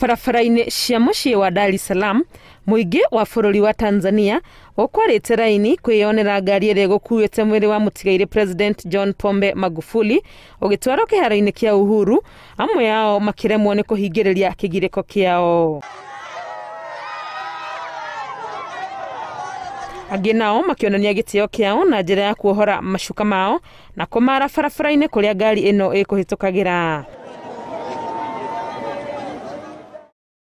Barabara-inĩ cia mũciĩ wa Dar es Salaam, mũingĩ wa bũrũri wa Tanzania ũkwarĩte raini kwĩyonera ngari ĩrĩa ĩgũkuĩte mwĩrĩ wa mũtigairĩ President John Pombe Magufuli ũgĩtwarwo kĩharo-inĩ kĩa Uhuru, amwe ao makĩremwo nĩ kũhingĩrĩria kĩgirĩko kĩao. Angĩ nao makĩonania gĩtĩo kĩao na njĩra ya kuohora macuka mao na kũmara barabara-inĩ kũrĩa ngari ĩno ĩkũhĩtũkagĩra.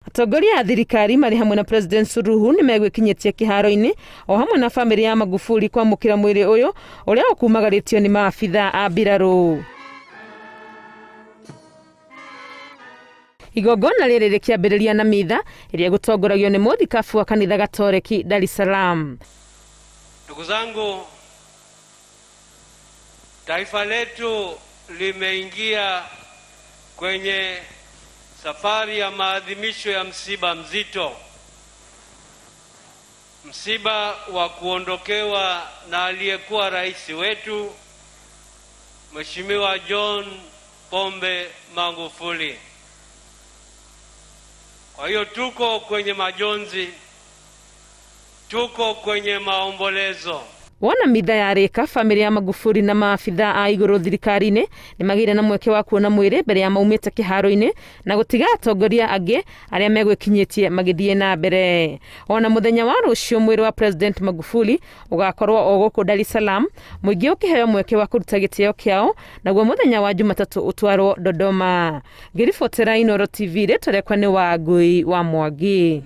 Atongoria a thirikari marĩ hamwe na President Suluhu nĩ megwĩkinyĩtie kĩharo-inĩ o hamwe na bamĩrĩ ya Magufuli kwamũkĩra mwĩrĩ ũyũ ũrĩa ũkumagarĩtio nĩ maabitha a mbirarũ. Igongona rĩrĩ rĩkĩambĩrĩria na mitha ĩrĩa ĩgũtongoragio nĩ mũthikabu wa kanitha Gatoreki Dar es Salaam. Ndugu zangu, taifa letu limeingia kwenye safari ya maadhimisho ya msiba mzito, msiba wa kuondokewa na aliyekuwa rais wetu Mheshimiwa John Pombe Magufuli. Kwa hiyo tuko kwenye majonzi, tuko kwenye maombolezo. Wona mitha yarĩka, bamĩrĩ ya Magufuli na maabitha a igũrũ thirikari-inĩ nĩ magĩire na mweke wa kuona mwĩrĩ mbere ya maumĩte kĩharo-inĩ na gũtiga atongoria angĩ arĩa megwĩkinyĩtie magĩthiĩ na mbere. Ona mũthenya wa rũciũ mwĩrĩ wa President Magufuli ũgakorwo o gũkũ Dar es Salaam, mũingĩ ũkĩheo mweke wa kũruta gĩtĩo kĩao, naguo mũthenya wa Jumatatũ ũtwarwo Dodoma. Ngĩribotera Inooro TV, rĩtwa rĩakwa nĩ Wangui wa Mwangi.